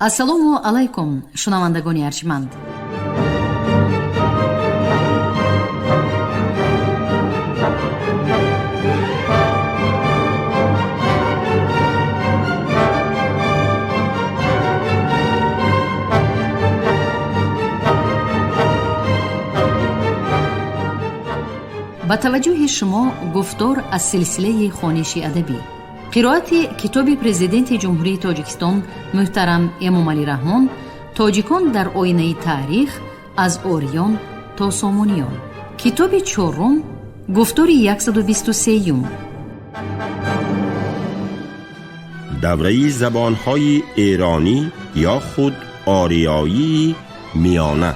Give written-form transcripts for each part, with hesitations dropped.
Ассалому алайкум, шунавандагони арҷманд. Ба таваҷҷӯҳи шумо гуфтор аз силсилаи хониши адабӣ, қироати китоби Президенти Ҷумҳурии Тоҷикистон муҳтарам Эмомалӣ Раҳмон «Тоҷикон дар оинаи таърих: аз ориён то сомониён», китоби чорум, гуфтори 123. Давраи забонҳои эронӣ ё худ ориёии миёна.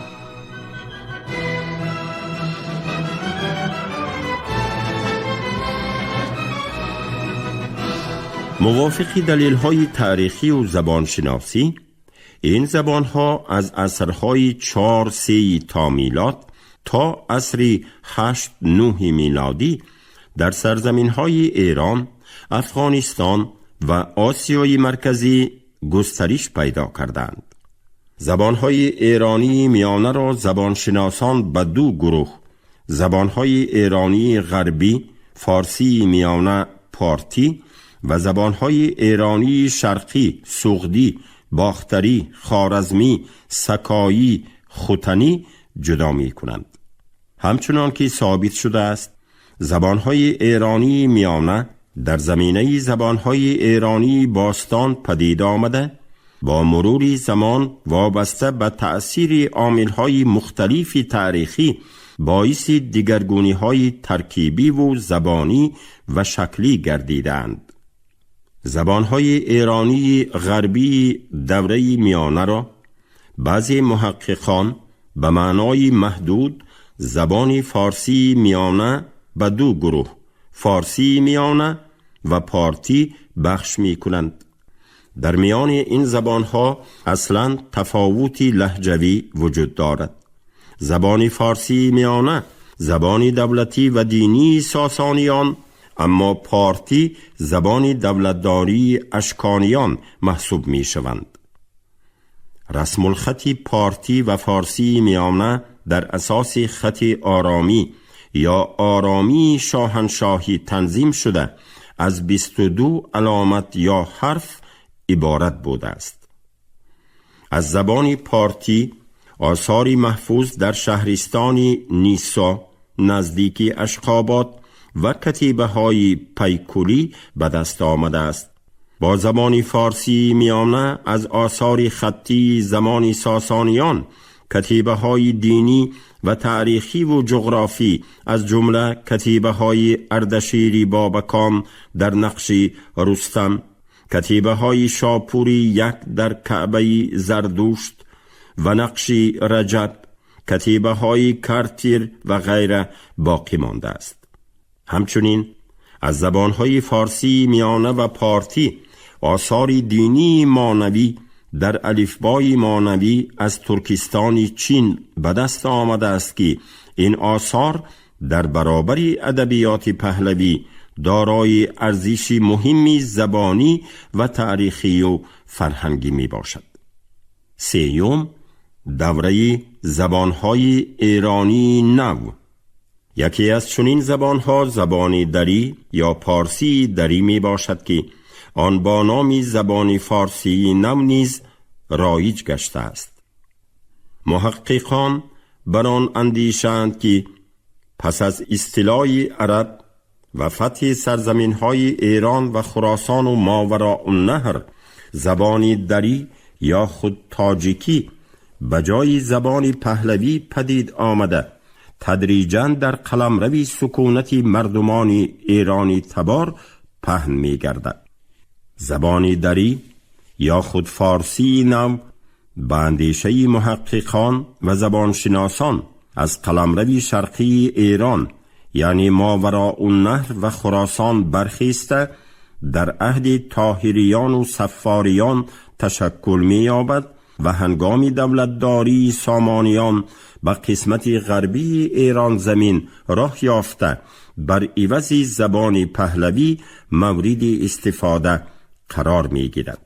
Мувофиқи далелҳои таърихию забоншиносӣ, ин забонҳо аз асрҳои 4-3 то милод то асри 8-9 милодӣ дар сарзаминҳои Эрон, Афғонистон ва Осиёи Марказӣ густариш пайдо карданд. Забонҳои эронии миёнаро забоншиносон ба ду гурӯҳ: забонҳои эронии ғарбӣ, форсии миёна, портӣ, ва забонҳои эронии шарқӣ, суғдӣ, бохтарӣ, хоразмӣ, сакоӣ, хутанӣ, ҷудо мекунанд. Ҳамчунон ки собит шудааст, забонҳои эронии миёна дар заминаи забонҳои эронии бостон падид омада, бо мурури замон вобаста ба таъсири омилҳои мухталифи таърихӣ боиси дигаргуниҳои таркибиву забонӣ ва шаклӣ гардидаанд. Забонҳои эронии ғарбии давраи миёнаро баъзе муҳаққиқон ба маънои маҳдуд забони форсии миёна ба ду гурӯҳ, форсии миёна ва портӣ, бахш мекунанд. Дар миёни ин забонҳо аслан тафовути лаҳҷавӣ вуҷуд дорад. Забони форсии миёна забони давлатӣ ва динии Сосониён, аммо портӣ забони давлатдории Ашкониён маҳсуб мешаванд. Расмулхати портӣ ва форсии миёна дар асоси хати оромӣ ё оромии шоҳаншоҳӣ танзим шуда, аз 22 аломат ё ҳарф иборат будааст. Аз забони портӣ осори маҳфуз дар шаҳристони Нисо наздики Ашқобод ва катибаҳои пайкулӣ ба даст омадааст. Бо забони форсии миёна аз осори хаттии замони Сосониён, катибаҳои динӣ ва таърихиву ҷуғрофӣ, аз ҷумла катибаҳои Ардашири Бобакон дар нақши Рустам, катибаҳои Шопури як дар Каъбаи Зардушт ва нақши Раҷаб, катибаҳои Картир ва ғайра боқӣ мондааст. Ҳамчунин аз забонҳои форсии миёна ва портӣ осори динии монавӣ дар алифбои монавӣ аз Туркистони Чин ба даст омадааст, ки ин осор дар баробари адабиёти паҳлавӣ дорои арзиши муҳимми забонӣ ва таърихию фарҳангӣ мебошад. Сеюм, давраи забонҳои эронии нав. Яке аз чунин забонҳо забони дарӣ ё порсии дарӣ мебошад, ки он бо номи забони форсии нав низ роиҷ гаштааст. Муҳаққиқон бар он андешаанд, ки пас аз истилои араб ва фатҳи сарзаминҳои Эрон ва Хуросону Мовароуннаҳр, забони дарӣ ё худ тоҷикӣ ба ҷои забони паҳлавӣ падид омада, тадриҷан дар қаламрави сукунати мардумони эронӣ табор паҳн мегардад. Забони дарӣ ё худ форсии нав, ба андешаи муҳаққиқон ва забоншиносон, аз қаламрави шарқии Эрон, яъне Мовароуннаҳр ва Хуросон бархеста, дар аҳди Тоҳириёну Саффориён ташаккул меёбад ва ҳангоми давлатдории Сомониён ба қисмати ғарбии Эрон замин роҳ ёфта, бар ивази забони паҳлавӣ мавриди истифода қарор мегирад.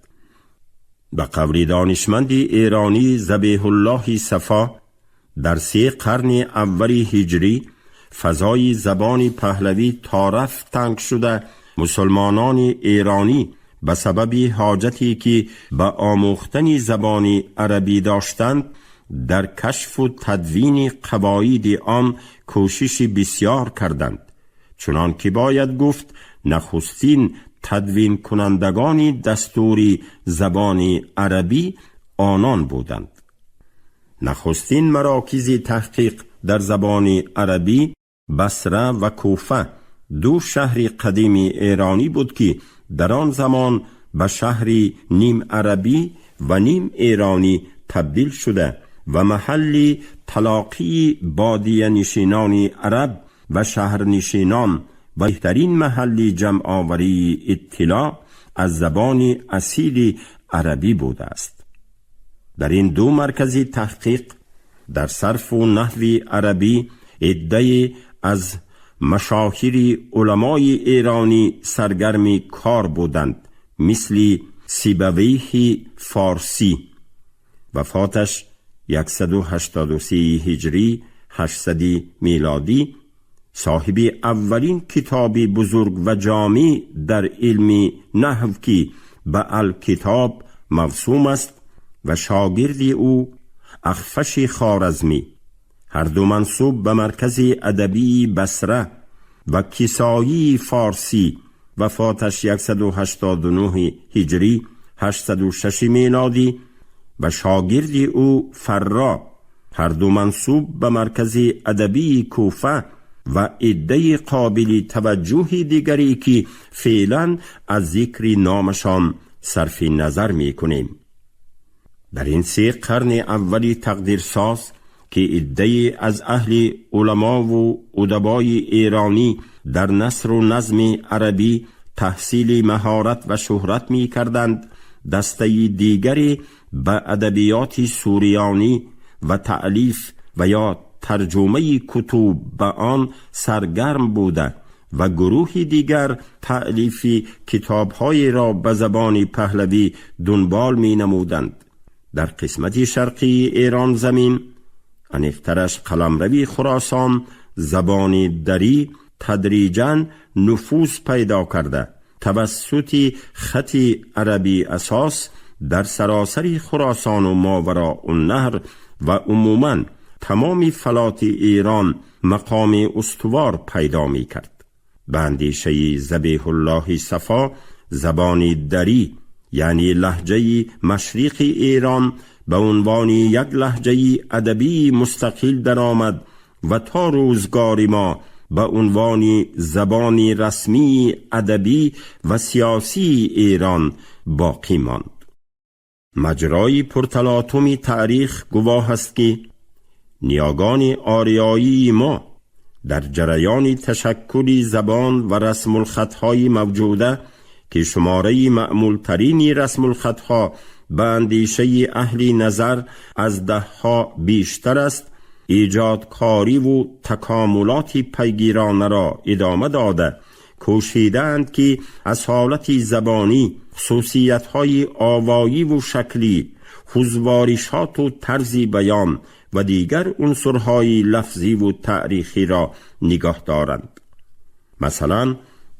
Ба қавли донишманди эронӣ Забеҳуллоҳи Сафо, дар 3 қарни аввали ҳиҷрӣ фазои забони паҳлавӣ тораф танг шуда, мусулмонони эронӣ ба сабаби ҳоҷате ки ба омӯхтани забони арабӣ доштанд, дар кашфу тадвини қавоиди он кӯшиши бисёр карданд. Чунон ки бояд гуфт, нахустин тадвинкунандагони дастури забони арабӣ онон буданд. Нахустин марокизи таҳқиқ дар забони арабӣ Басра ва Куфа, ду шаҳри қадими эронӣ буд ки дар он замон ба шаҳри ним арабӣ ва ним эронӣ табдил шуда ва маҳалли талоқии бодиянишинони араб ва шаҳрнишинон ва беҳтарин маҳалли ҷамъоварии иттилоъ аз забони асили арабӣ будааст. Дар ин ду маркази таҳқиқ дар сарфу наҳви арабӣ иддае аз машоҳири уламои эронӣ саргарми кор буданд, мисли Сибавейҳи Форсӣ, вафоташ 183 ҳиҷрӣ, 800 милодӣ, соҳиби аввалин китоби бузург ва ҷомеъ дар илми наҳв ки ба Алкитоб мавсум аст, ва шогирди ӯ Ахфаши Хоразмӣ, ҳарду мансуб ба маркази адабии Басра, ва Кисоии Форсӣ, вафоташ 189 ҳиҷрӣ, 806 милодӣ, ва шогирди ӯ Фарро, ҳарду мансуб ба маркази адабии Куфа, ва иддаи қобили таваҷҷӯҳи дигаре ки феълан аз зикри номашон сарфи назар мекунем. Дар ин 3 қарни аввали тақдирсоз ки иддае аз аҳли уламову удабои эронӣ дар насру назми арабӣ таҳсили маҳорат ва шӯҳрат мекарданд, дастаи дигаре ба адабиёти суриёнӣ ва таълиф ва ё тарҷумаи кутуб ба он саргарм буда ва гурӯҳи дигар таълифи китобҳоеро ба забони паҳлавӣ дунбол менамуданд. Дар қисмати шарқии Эрон замин, аниқтараш қаламрави Хуросон, забони дарӣ тадриҷан нуфуз пайдо карда, тавассути хати арабӣ асос дар саросари Хуросону Мовароуннаҳр ва умуман тамоми фалоти Эрон мақоми устувор пайдо мекард. Ба андешаи Забеҳуллоҳи Сафо, забони дарӣ, яъне лаҳҷаи машриқи Эрон, ба унвони як лаҳҷаи адабии мустақил даромад ва то рӯзгори мо ба унвони забони расмии адабӣ ва сиёсии Эрон боқӣ монд. Маҷрои пурталотуми таърих гувоҳ аст ки ниёгони ориёии мо дар ҷараёни ташаккули забон ва расмулхатҳои мавҷуда, ки шумораи маъмултарини расмулхатҳо ба андешаи аҳли назар аз даҳҳо бештар аст, эҷодкориву такомулоти пайгиронаро идома дода, кӯшидаанд ки асолати забонӣ, хусусиятҳои овоиву шаклӣ, ҳузворишоту тарзи баён ва дигар унсурҳои лафзиву таърихиро нигоҳ доранд. Масалан,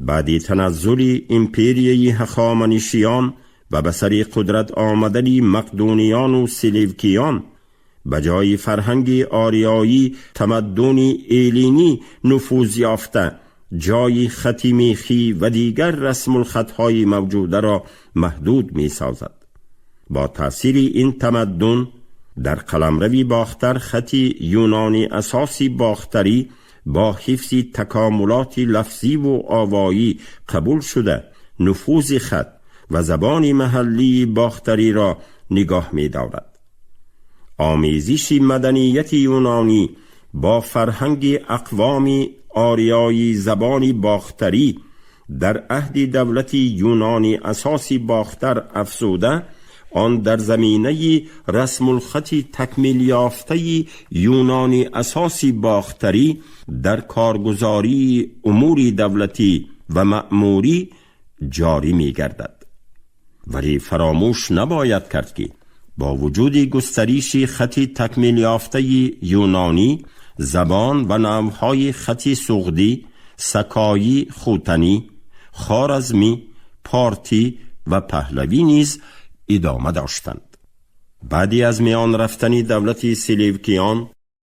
баъди таназзули империяи Ҳахоманишиён ва ба сари қудрат омадани мақдуниёну селевкиён, ба ҷои фарҳанги ориёӣ тамаддуни эллинӣ нуфуз ёфта, ҷои хати мехӣ ва дигар расмулхатҳои мавҷударо маҳдуд месозад. Бо таъсири ин тамаддун дар қаламрави Бохтар хати юнони асоси бохтарӣ бо ҳифзи такомулоти лафзиву овоӣ қабул шуда, нуфузи хат ва забони маҳаллии бохтариро нигоҳ медорад. Омезиши маданияти юнонӣ бо фарҳанги ақвоми ориёии забони бохтарӣ дар аҳди давлати юнони асоси Бохтар афзуда, он дар заминаи расмулхати такмилёфтаи юнони асоси бохтарӣ дар коргузории умури давлатӣ ва маъмурӣ ҷорӣ мегардад. ولی فراموش نباید کرد که با وجود گسترش خط تکمیل یافته یونانی، زبان و نوع‌های خط سغدی، سکایی، خوتنی، خوارزمی، پارتی و پهلوی نیز ادامه داشتند. بعدی از میان رفتن دولت سلیوکیان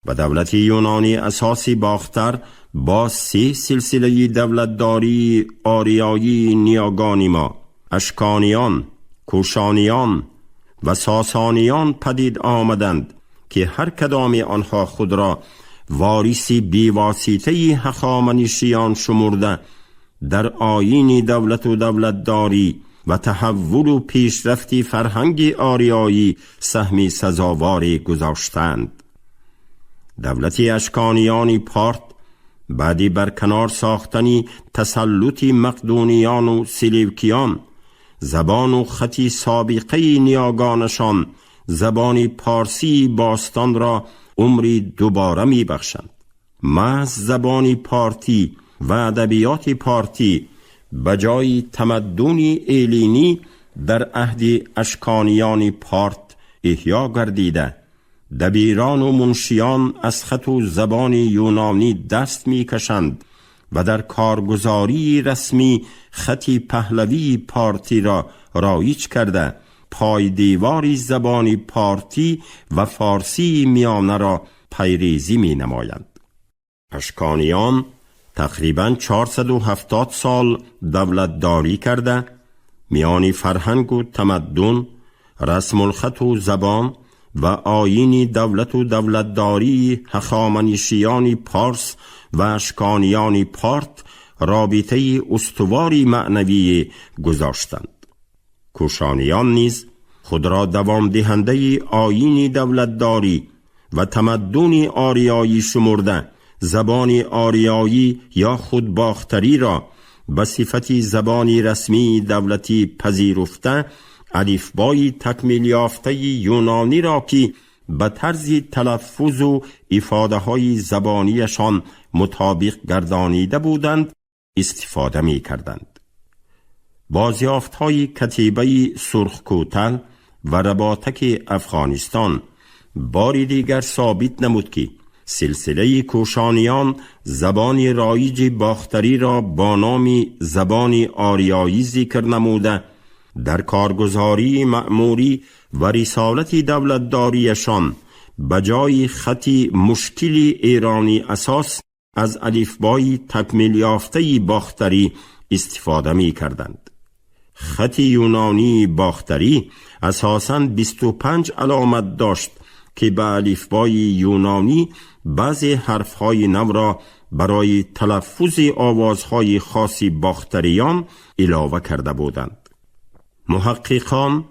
و دولت یونانی اساسی باختر با 3 سلسله دولتداری آریایی نیاگانی ما، اشکانیان، کوشانیان و ساسانیان پدید آمدند که هر کدام آنها خود را وارث بیواسطه هخامنشیان شمرده در آیین دولت و دولتداری و تحول و پیشرفت فرهنگ آریایی سهم سزاواری گذاشتند. دولت اشکانیان پارت بعدی برکنار ساختنی تسلط مقدونیان و سلیوکیان، زبان و خطی سابقه نیاگانشان زبان پارسی باستان را عمری دوباره می بخشند. محض زبان پارتی و ادبیات پارتی بجای تمدن ایلینی در عهد اشکانیان پارت احیا گردیده، دبیران و منشیان از خط و زبان یونانی دست می کشند و در کارگزاری رسمی خط پهلوی پارتی را رایج کرده، پای دیواری زبان پارتی و فارسی میانه را پیریزی می نمایند. اشکانیان تقریباً 470 سال دولت داری کرده، میانی فرهنگ و تمدن، رسم الخط و زبان و آیین دولت و دولتداری هخامنشیان پارس و اشکانیان پارت رابطه استواری معنوی گذاشتند. کوشانیان نیز خود را دوام دهنده آیین دولتداری و تمدن آریایی شمرده، زبان آریایی یا خود باختری را به صفت زبان رسمی دولتی پذیرفته، الفبای تکمیل یافته یونانی را که به طرز تلفظ و افاده های زبانیشان مطابق گردانیده بودند استفاده می کردند. بازیافت های کتیبه سرخ کوتل و رباطک افغانستان باری دیگر ثابت نمود که سلسله کوشانیان زبان رایج باختری را با نام زبان آریایی ذکر نموده، در کارگزاری مأموری و رسالت دولتداریشان بجای خط مشکل ایرانی اساس از الفبای تکمیل یافته باختری استفاده می کردند. خط یونانی باختری اساساً 25 علامت داشت که به الفبای یونانی بعضی حرفهای نو را برای تلفظ آوازهای خاص باختریان علاوه کرده بودند. محققان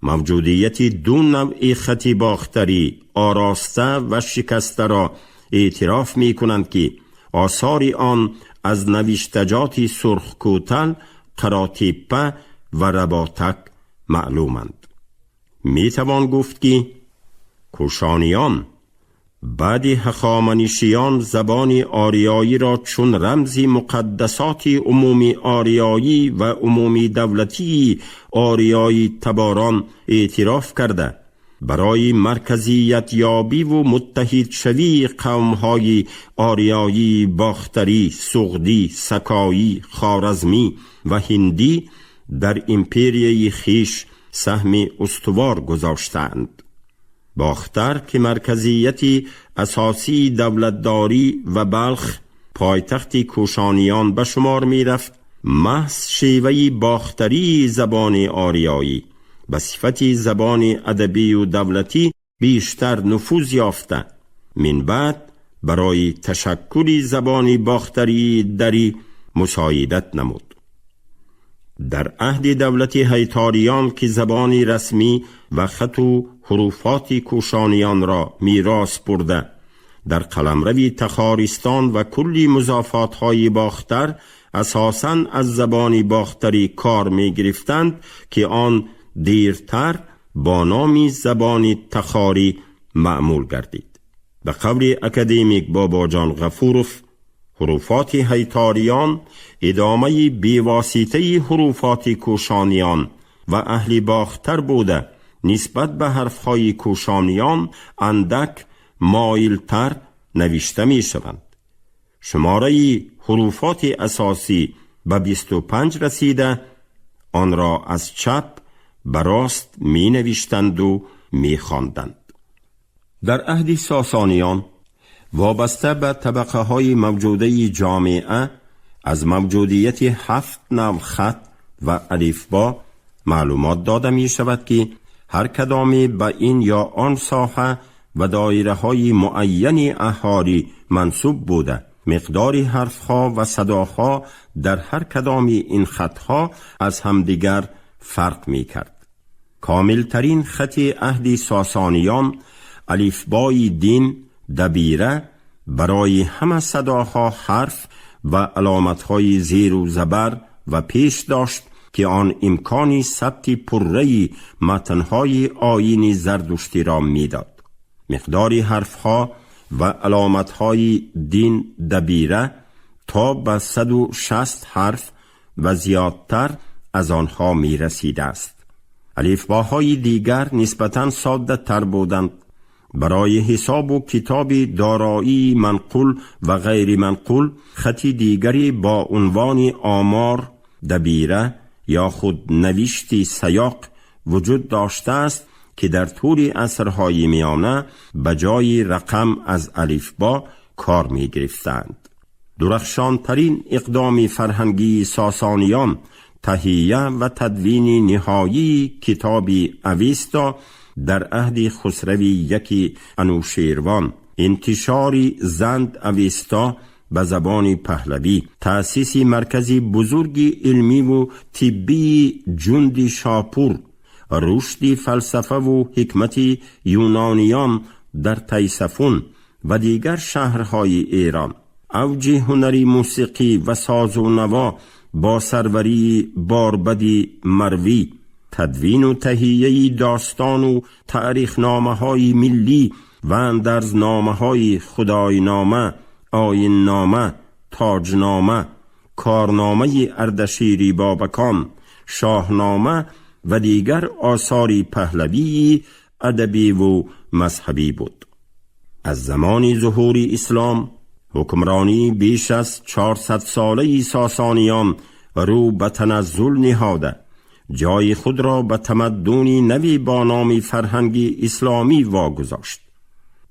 موجودیت دو نوع خط باختری آراسته و شکسته را اعتراف می کنند که آثار آن از نوشتجات سرخ کوتل، قراتیپه و رباطک معلومند. می توان گفت که کوشانیان بعد هخامنشیان زبان آریایی را چون رمز مقدسات عمومی آریایی و عمومی دولتی آریایی تباران اعتراف کرده، برای مرکزیت یابی و متحد شوی قومهای آریایی باختری، سغدی، سکایی، خوارزمی و هندی در ایمپریای خویش سهم استوار گذاشتند. باختر که مرکزیت اساسی دولتداری و بلخ پایتخت کوشانیان به شمار می رفت، محض شیوه باختری زبان آریایی به صفت زبان ادبی و دولتی بیشتر نفوذ یافته، من بعد برای تشکل زبان باختری دری مساعدت نمود. در عهد دولت هیتاریان که زبان رسمی و خط و حروفات کوشانیان را میراث برده، در قلمرو تخارستان و کلی مضافات های باختر اساساً از زبان باختری کار می گرفتند که آن دیرتر با نام زبان تخاری معمول گردید. به قول اکادمیک باباجان غفوروف، حروفات هیتاریان ادامه بیواسطه حروفات کوشانیان و اهل باختر بوده نسبت به حرفهای کوشانیان اندک مایلتر نوشته می شوند. شماره حروفات اساسی به 25 رسیده، آن را از چپ به راست می نوشتند و می خواندند. در عهد ساسانیان وابسته به طبقه های موجوده جامعه از موجودیت 7 نوع خط و الفبا معلومات داده می شود که هر کدامی به این یا آن ساحه و دایره های معین اهالی منسوب بوده. مقدار حرفها و صداها در هر کدام این خطها از همدیگر فرق می کرد. کاملترین خط عهد ساسانیان الفبای دین دبیره برای همه صداها حرف و علامتهای زیر و زبر و پیش داشت که آن امکانی ثبت پره‌ی متنهای آیین زردشتی را میداد. مقدار حرفها و علامتهای دین دبیره تا به 160 حرف و زیادتر از آنها می رسیده است. الفباهای دیگر نسبتاً ساده تر بودند. برای حساب و کتاب دارایی منقول و غیر منقول خط دیگری با عنوان آمار دبیره یا خود نوشت سیاق وجود داشته است که در طول عصرهای میانه به جای رقم از الفبا کار می گرفتند. درخشانترین اقدام فرهنگی ساسانیان تهیه و تدوین نهایی کتاب اوستا در عهد خسروی یکی انوشیروان، انتشار زند اوستا به زبان پهلوی، تأسیس مرکز بزرگ علمی و طبی جند شاپور، رشد فلسفه و حکمت یونانیان در تیسفون و دیگر شهرهای ایران، اوج هنر موسیقی و ساز و نوا با سروری باربد مروی، تدوین و تهیه داستان و تاریخ نامه های ملی و اندرز نامه های خدای نامه، آیین نامه، تاج نامه، کارنامه اردشیری بابکان، شاهنامه و دیگر آثار پهلوی ادبی و مذهبی بود. از زمان ظهور اسلام حکمرانی بیش از 400 ساله ساسانیان رو به تنزل نهاده، جای خود را به تمدن نوی با نام فرهنگ اسلامی واگذاشت.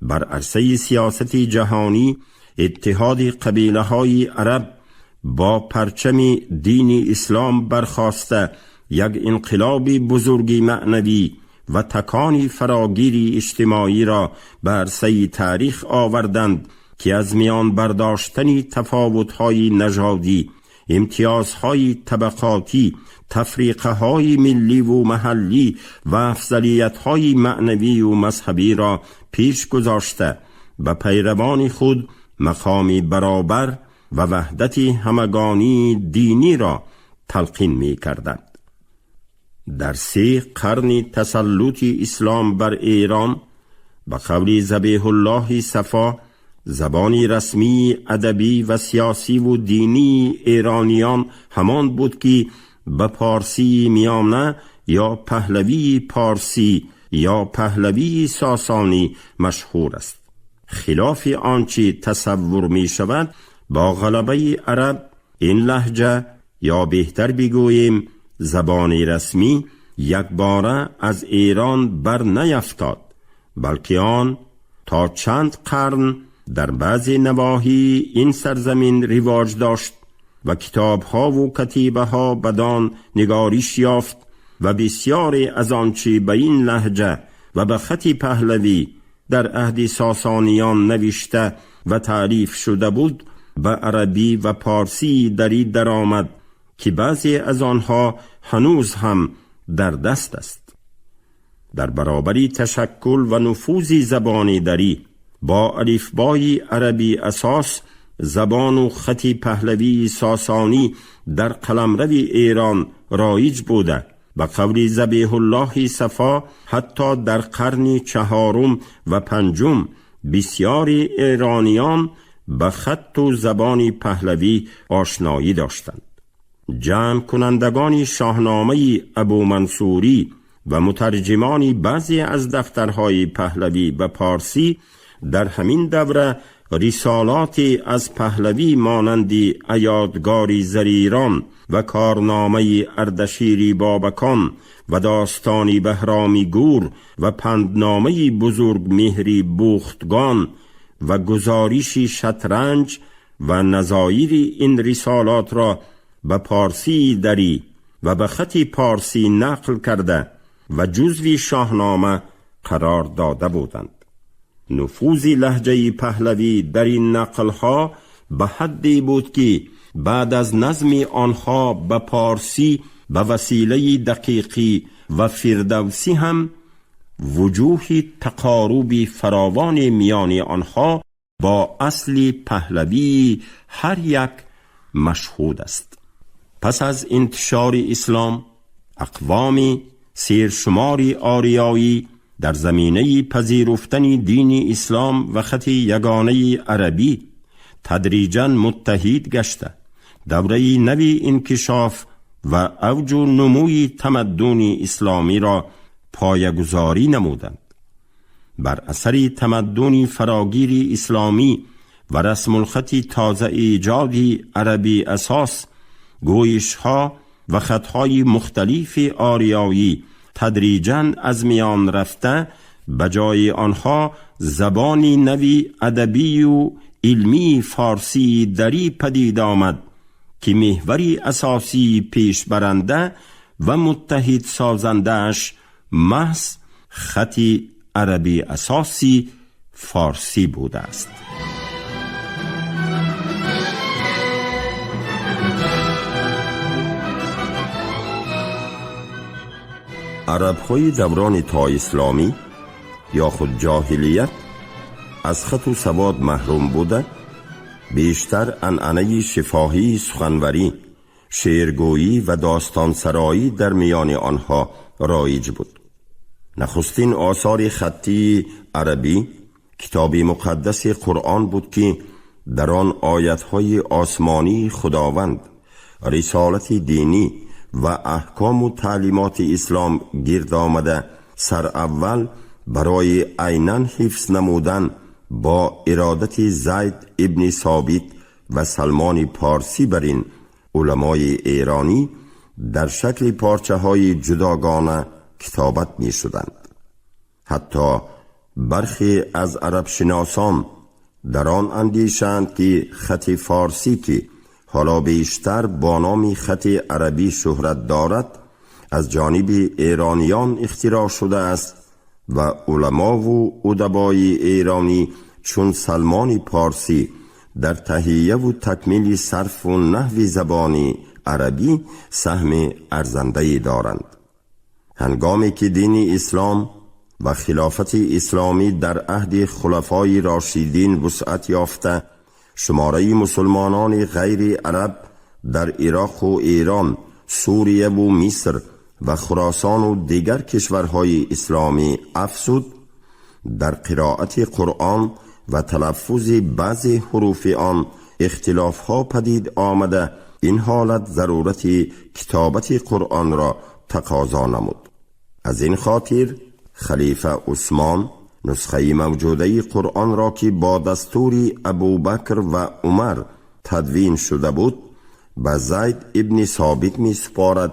بر عرصه سیاست جهانی اتحاد قبیله های عرب با پرچم دین اسلام برخاسته یک انقلاب بزرگ معنوی و تکانی فراگیری اجتماعی را به عرصه تاریخ آوردند که از میان برداشتن تفاوت‌های نژادی، امتیازهای طبقاتی، تفریقه ملی و محلی و افضلیت‌های معنوی و مذهبی را پیش گذاشته به پیروان خود مقام برابر و وحدت همگانی دینی را تلقین می کردند. در 3 قرن تسلط اسلام بر ایران به قول ذبیح الله صفا زبان رسمی ادبی و سیاسی و دینی ایرانیان همان بود که به پارسی میانه یا پهلوی پارسی یا پهلوی ساسانی مشهور است. خلاف آنچه تصور می شود با غلبه عرب این لهجه یا بهتر بگوییم زبان رسمی یک باره از ایران بر نیفتاد، بلکه آن تا چند قرن در بعضی نواحی این سرزمین رواج داشت و کتابها و کتیبه ها بدان نگارش یافت و بسیاری از آنچه به این لهجه و به خط پهلوی در عهد ساسانیان نوشته و تعریف شده بود به عربی و پارسی دری درآمد که بعضی از آنها هنوز هم در دست است. در برابر تشکل و نفوذ زبان دری با الفبای عربی اساس زبان و خط پهلوی ساسانی در قلمرو ایران رایج بوده. به قول ذبیح الله صفا حتی در قرن 4 و 5 بسیاری ایرانیان به خط و زبان پهلوی آشنایی داشتند. جمع کنندگان شاهنامه ابو منصوری و مترجمان بعضی از دفترهای پهلوی به پارسی در همین دوره رسالاتی از پهلوی مانند ایادگاری زریران و کارنامه اردشیری بابکان و داستانی بهرامی گور و پندنامه بزرگ مهری بوختگان و گزارشی شطرنج و نظایر این رسالات را به پارسی دری و به خط پارسی نقل کرده و جزوی شاهنامه قرار داده بودند. نفوذ لهجه پهلوی در این نقلها به حدی بود که بعد از نظم آنها به پارسی به وسیله دقیقی و فردوسی هم وجوه تقارب فراوان میان آنها با اصل پهلوی هر یک مشهود است. پس از انتشار اسلام، اقوام سیرشمار آریایی در زمینه پذیرفتن دین اسلام و خط یگانه عربی تدریجا متحد گشته، دوره نوی انکشاف و اوج و نموی تمدن اسلامی را پایه‌گذاری نمودند. بر اثر تمدن فراگیر اسلامی و رسم الخط تازه ایجادی عربی اساس، گویش‌ها و خطهای مختلف آریایی تدریجاً از میان رفته، به جای آنها زبان نوی ادبی و علمی فارسی دری پدید آمد که محوری اساسی پیش برنده و متحد سازنده‌اش محض خط عربی اساسی فارسی بوده است. عرب‌های دوران تا اسلامی یا خود جاهلیت از خط و سواد محروم بوده، بیشتر عنعنه شفاهی سخنوری، شعرگویی و داستانسرایی در میان آنها رایج بود. نخستین آثار خطی عربی کتاب مقدس قرآن بود که در آن آیت‌های آسمانی خداوند، رسالت دینی و احکام و تعلیمات اسلام گرد آمده، سر اول برای عیناً حفظ نمودن با ارادت زید ابن ثابت و سلمان پارسی بر این علمای ایرانی در شکل پارچه های جداگانه کتابت می شدند. حتی برخی از عرب شناسان در آن اندیشند که خط فارسی که حالا بیشتر با نام خط عربی شهرت دارد از جانب ایرانیان اختراع شده است و علما و ادبای ایرانی چون سلمان پارسی در تهیه و تکمیل صرف و نحو زبان عربی سهم ارزنده‌ای دارند. هنگامی که دین اسلام و خلافت اسلامی در عهد خلفای راشدین وسعت یافته، شماره مسلمانان غیر عرب در عراق و ایران، سوریه و مصر و خراسان و دیگر کشورهای اسلامی افزود، در قرائت قرآن و تلفظ بعضی حروف آن اختلافها پدید آمده، این حالت ضرورت کتابت قرآن را تقاضا نمود. از این خاطر خلیفه عثمان نسخه موجوده قرآن را که با دستور ابوبکر و عمر تدوین شده بود به زید ابن ثابت می سپارد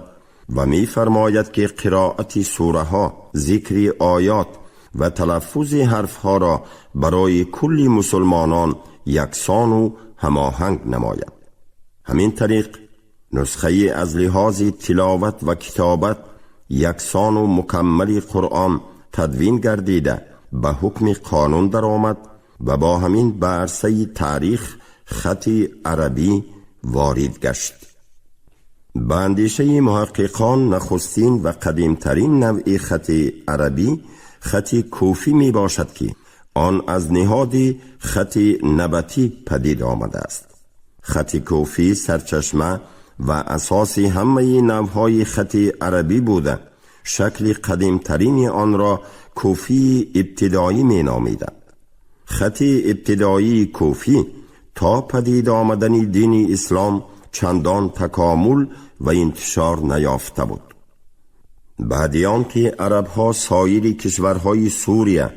و می فرماید که قرائت سوره ها، ذکر آیات و تلفظ حرف ها را برای کل مسلمانان یکسان و هماهنگ نماید. همین طریق نسخه از لحاظ تلاوت و کتابت یکسان و مکمل قرآن تدوین گردیده به حکم قانون در آمد و با همین به عرصه تاریخ خط عربی وارد گشت. به اندیشه محققان نخستین و قدیمترین نوع خط عربی خط کوفی می باشد که آن از نهاد خط نبطی پدید آمده است. خط کوفی سرچشمه و اساس همه نوعهای خط عربی بوده، شکل قدیمترین آن را کوفی ابتدایی می نامیدند. خط ابتدایی کوفی تا پدید آمدن دین اسلام چندان تکامل و انتشار نیافته بود. بعد آن که عربها سایر کشورهای سوریه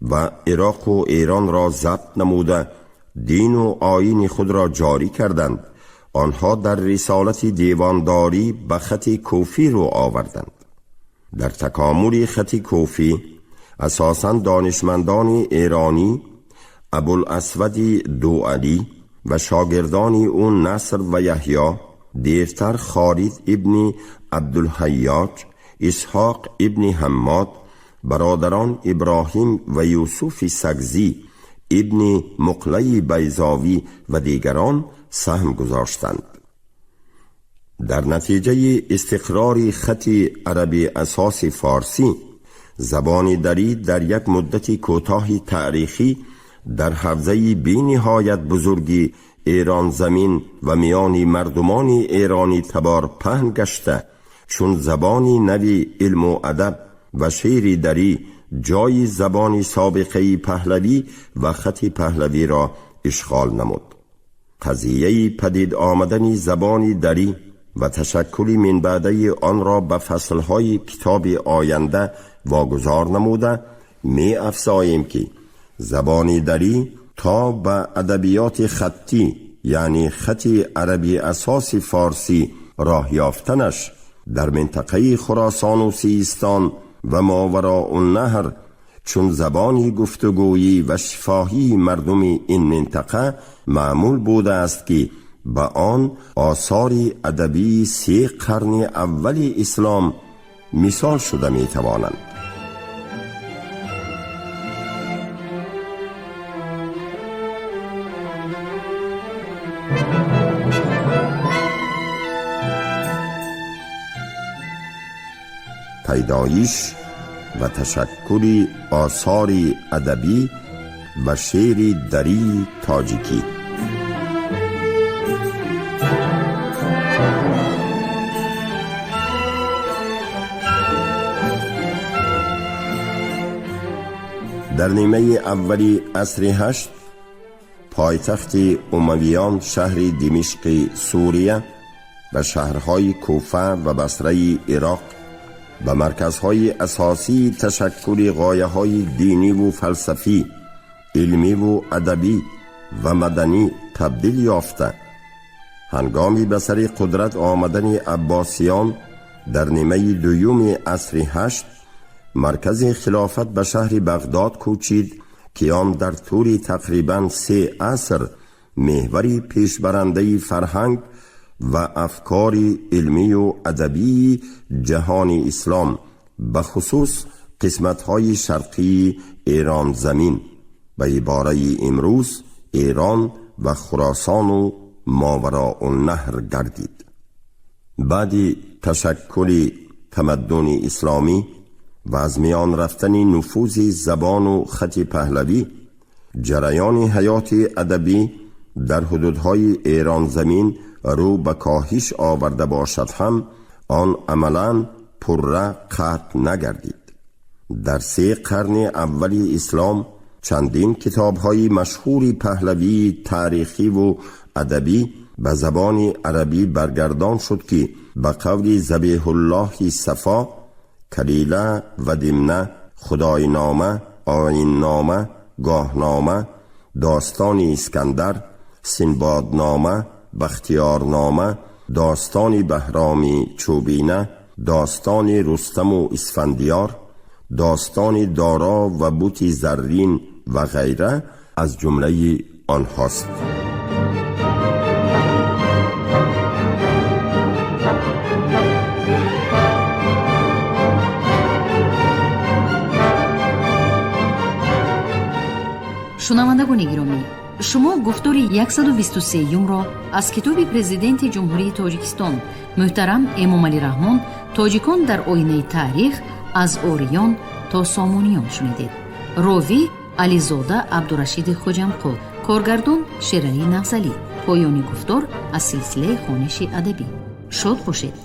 و عراق و ایران را ضبط نموده دین و آیین خود را جاری کردند، آنها در رسالت دیوانداری به خط کوفی رو آوردند. در تکامل خط کوفی اساساً دانشمندان ایرانی ابوالاسود دوعلی و شاگردان او نصر و یحیی، دیرتر خالد ابن عبدالحیاج، اسحاق ابن حماد، برادران ابراهیم و یوسف سگزی، ابن مقله بیضاوی و دیگران سهم گذاشتند. در نتیجه استقرار خط عربی اساس فارسی، زبان دری در یک مدت کوتاه تاریخی در حوزه بی نهایت بزرگی ایران زمین و میان مردمان ایرانی تبار پهن گشته، چون زبان نوی علم و ادب و شعر دری جای زبان سابقه پهلوی و خط پهلوی را اشغال نمود. قضیه پدید آمدن زبان دری و تشکل منبعده آن را به فصلهای کتاب آینده واگذار نموده می افزاییم که زبان دری تا به ادبیات خطی، یعنی خط عربی اساس فارسی، راه یافتنش در منطقه خراسان و سیستان و ماوراء النهر چون زبانی گفتگویی و شفاهی مردم این منطقه معمول بوده است که به آن آثار ادبی 3 قرن اول اسلام مثال شده می توانند. پیدایش و تشکل آثار ادبی و شعر دری تاجیکی. در نیمه اول عصر 8 پایتخت امویان شهر دمشق سوریه و شهرهای کوفه و بصره عراق به مرکزهای اساسی تشکل غایه‌های دینی و فلسفی، علمی و ادبی و مدنی تبدیل یافته، هنگامی به سر قدرت آمدن عباسیان در نیمه دوم عصر 8 مرکز خلافت به شهر بغداد کوچید که آن در طول تقریباً 3 عصر محوری پیشبرنده فرهنگ و افکار علمی و ادبی جهان اسلام به خصوص قسمت‌های شرقی ایران زمین، به عباره امروز ایران و خراسان و ماوراء النهر گردید. بعد تشکل تمدن اسلامی و از میان رفتن نفوذ زبان و خط پهلوی، جریان حیات ادبی در حدودهای ایران زمین رو به کاهش آورده باشد هم آن عملاً پره قطع نگردید. در 3 قرن اول اسلام چندین کتاب‌های مشهور پهلوی تاریخی و ادبی به زبان عربی برگردان شد که به قول ذبیح الله صفا، کلیله و دمنه، خداینامه، آیین‌نامه، گاهنامه، داستان اسکندر، سنبادنامه، بختیارنامه، داستان بهرامی چوبینه، داستان رستم و اسفندیار، داستان دارا و بت زرین و غیره از جمله آنهاست. Шунавандагони гиромӣ, шумо гуфтори 123-юмро аз китоби Президенти Ҷумҳурии Тоҷикистон муҳтарам Эмомалӣ Раҳмон «Тоҷикон дар оинаи таърих аз ориён то сомониён» шунидед. Ровӣ Ализода Абдурашиди Хоҷамқул, коргардон Шералӣ Нағзалӣ. Поёни гуфтор аз силсилаи хониши адабӣ. Шод бошед.